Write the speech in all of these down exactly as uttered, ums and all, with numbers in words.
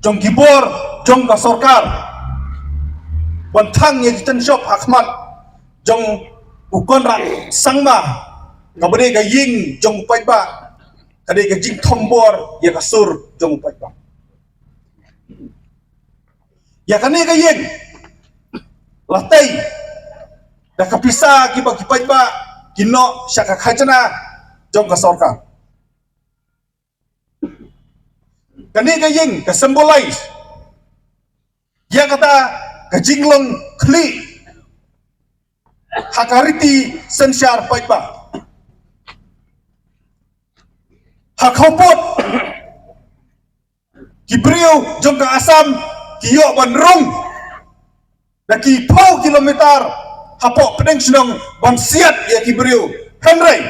jong ki bor jong ka sorkar ban thang ïa ki tynshop ha khmat jong u Conrad Sangma, kaba dei ka ïing jong u paidbah, ka dei ka jingthombor ïa ka sur jong u paidbah. Ïa kane ka ïing la tei da ka pisa kiba ki paidbah ki noh sha ka khajna jong ka sorkar. Kane ka ïing ka symbolize ïa kata ka jinglong khlieh ha ka riti synshar paidbah. Ha khawpud ki briew jong ka Assam ki ïoh ban rung da ki phew kilometer hapoh pdeng shnong ban siat ïa ki briew. Hynrei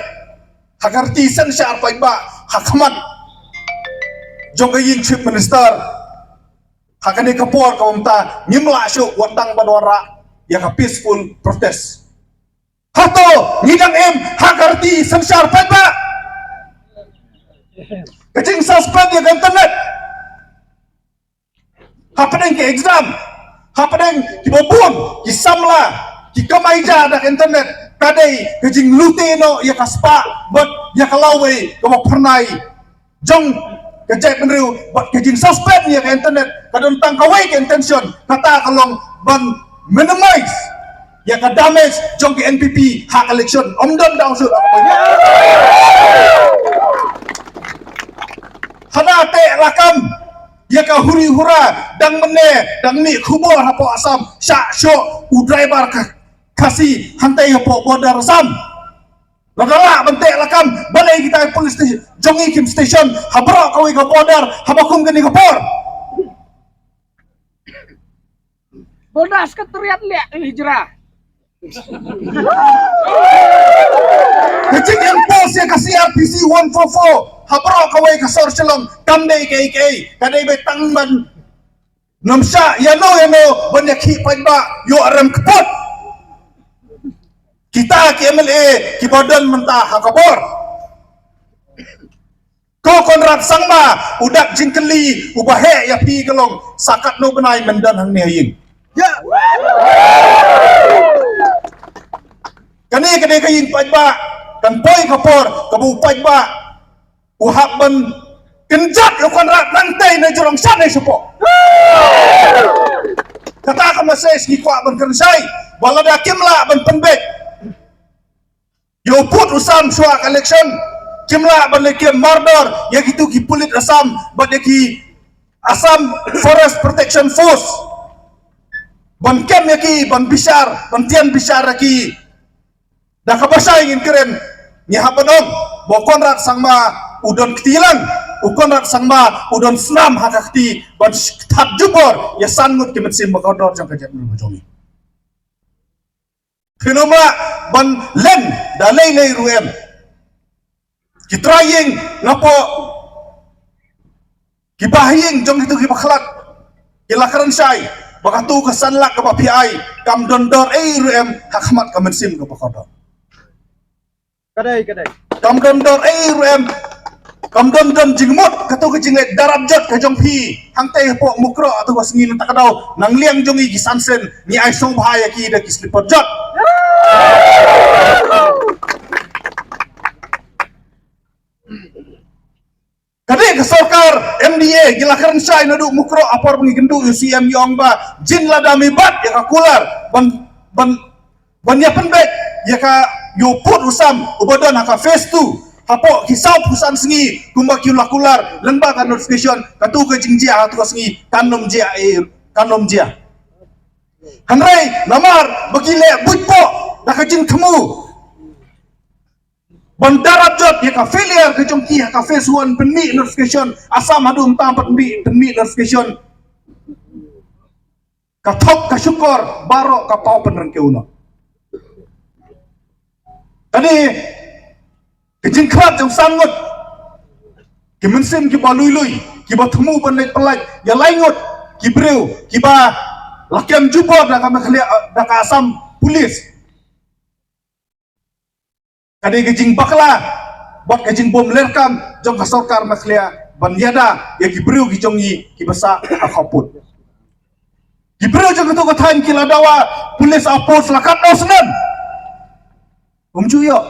ha ka riti synshar paidbah ha khmat jong ka ïing Chief Minister, ha kane ka por ka mynta ngim lah shuh wat tang ban wanrah ïa ka peaceful protest. Hato ngi dang im ha ka riti synshar paidbah? Ka jingsuspend ïa ka internet hapdeng ki exam, hapdeng kiba bun ki samla ki kamai ja da ka internet, ka dei ka jinglute noh ïa ka spah bad ïa ka lawei kaba phyrnai jong ka jaitbynriew. Bad ka jingsuspend ïa ka internet ka don tang kawei ka intention, kata ka long ban minimize ïa ka damage jong ka N P P ha ka election. Ym don dang shuh. Hana te lakam ïa ka huri hura dang mynne dang mih khubor hapoh Assam, shah shoh u driver ka Khasi hangtai hapoh border Assam. Lada lah ban teh lakam balei kita police station jong ngi kim station ha baroh kawei ka border haba kum kane ka por. Border Secretariat leh hijra. Ka jing impose ïa ka C R P C one four four ha baroh kawei ka sor Shillong kam dei kaei kaei, ka dei ba tang ban nym shah ïano ïano ban ïa khih paidbah ïoh rem kput. Kita ki M L A kiba don mynta ha ka bor. Ko Conrad Sangma, u dak jingkylli uba heh ïa phi ka long sa katno bnai men don hangne ha ïing. Kane ka dei ka ïing paidbah, kan poi ka por kaba u paidbah u hap ban kynjat ïa u Conrad nangtei na jrong shane shapoh. Kata ka message ngi kwah ban kren shai ba lada kim lah ban pynbeit ïa u pud u sam shuwa ka election, kim lah ban leh kem mardor ïa kitu ki pulit Assam bad ïa ki Assam Forest Protection Force, ban kem ïa ki, ban bishar, ban tian bishar ïa ki. Da kaba shai ngin kren, ngi hap ban ong ba u Conrad Sangma u don kti lang, u Conrad Sangma u don snam ha ka kti ban kthat jubor ïa san ngut ki mynsiem ba kordor jong ka jaitbynriew jong ngi. Phin ym lah ban len da lei lei ruh em. Ki trai ïing napoh ki bahaïing jong kitu kiba khlad ki la kren shai ba katu ka san lak kaba phi ai kam don dor ei ruh em ha khmat ka mynsiem kaba kordor. Ka dei, ka dei. Kam don dor ei ruh em. Kam don don jingmut katu ka jingngeit darap jot ka jong phi. Hangtei hapoh Mukroh atu ka sngi nangta ka daw nang liang jong ngi ki san sien ngi ai sngewbha ïa ki da ki slipper jot. Ka dei ka sorkar M D A ki la kren shai naduh Mukroh ha por ba ngi kynduh ïa u C M, ïa ong ba jin lada me bat ïa ka kular ban ban ban ïa pynbeit ïa ka ïa u pud u sam uba don ha ka phase two hapoh ki saw phew san sngi kumba ki la kular lyngba ka notification, katu ka jingjia ha tu ka sngi kan ym jia, eh, kan ym jia. Hynrei namar ba ki leh buit poh da ka jingthmu ban darap jot ïa ka failure ka jong ki ha ka phase one pynmih notification, Assam haduh mynta pynmih pynmih notification. Ka thok ka shukor baroh ka paw pynrem kiew noh. Kane ka jingkhlad jong san ngut ki mynsiem kiba lui lui kiba thmu ban leit pyllait ïa lai ngut ki briew kiba la kem jubor da ka Meghalaya, da ka Assam Police. Ka dei ka jingbakla bad ka jingbymlerkam jong ka sorkar Meghalaya ban ïada ïa ki briew ki jong ngi kiba sah ha khaput. Ki briew jong katu ka thaiñ ki la dawa police outpost la katno snem. Um ju ïoh.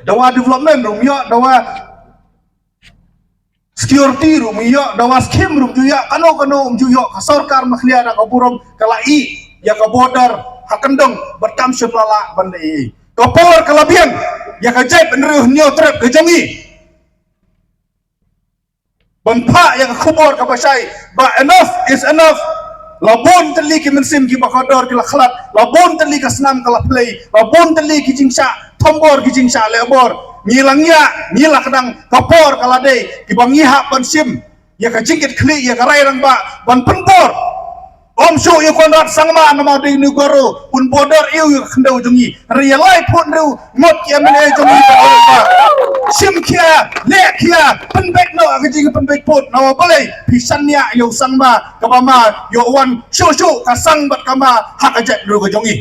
Dawa development ruh um ïoh, dawa security ruh um ïoh, dawa scheme ruh um ju ïoh, kano kano um ju ïoh. Ka sorkar Meghalaya da ka burom ka la ïeh ïa ka border ha kyndong bad kam shym la lah ban leh ei ei. Ka por ka la biang ïa ka jaitbynriew Hynñiewtrep ka jong ngi. Ban phah ïa ka khubor kaba shai ba enough is enough. La bun tylli ki mynsiem kiba kordor ki la khlad, la bun tylli ka snam ka la plie, la bun tylli ki jingshah thombor ki jingshah lehbor. Ngi la ngiah, ngi la kdang, ka por ka la dei kiba ngi hap ban shim ïa ka jingkitkhlieh ïa ka rai rangbah ban pynbor. Ym shuh ïa u Conrad Sangma namar dei une u guru un border ïa u khyndew jong ngi. Hynrei ïa laiphew hynriew ngut ki M L A jong ngi ba ong ba shim khia, leh khia, pynbeit noh ka jingpynbeit pud. Namar balei? Phi shaniah ïa u Sangma kaba ma ïoh wan shuh shuh ka sang bad ka ma ha ka jaitbynriew ka jong ngi.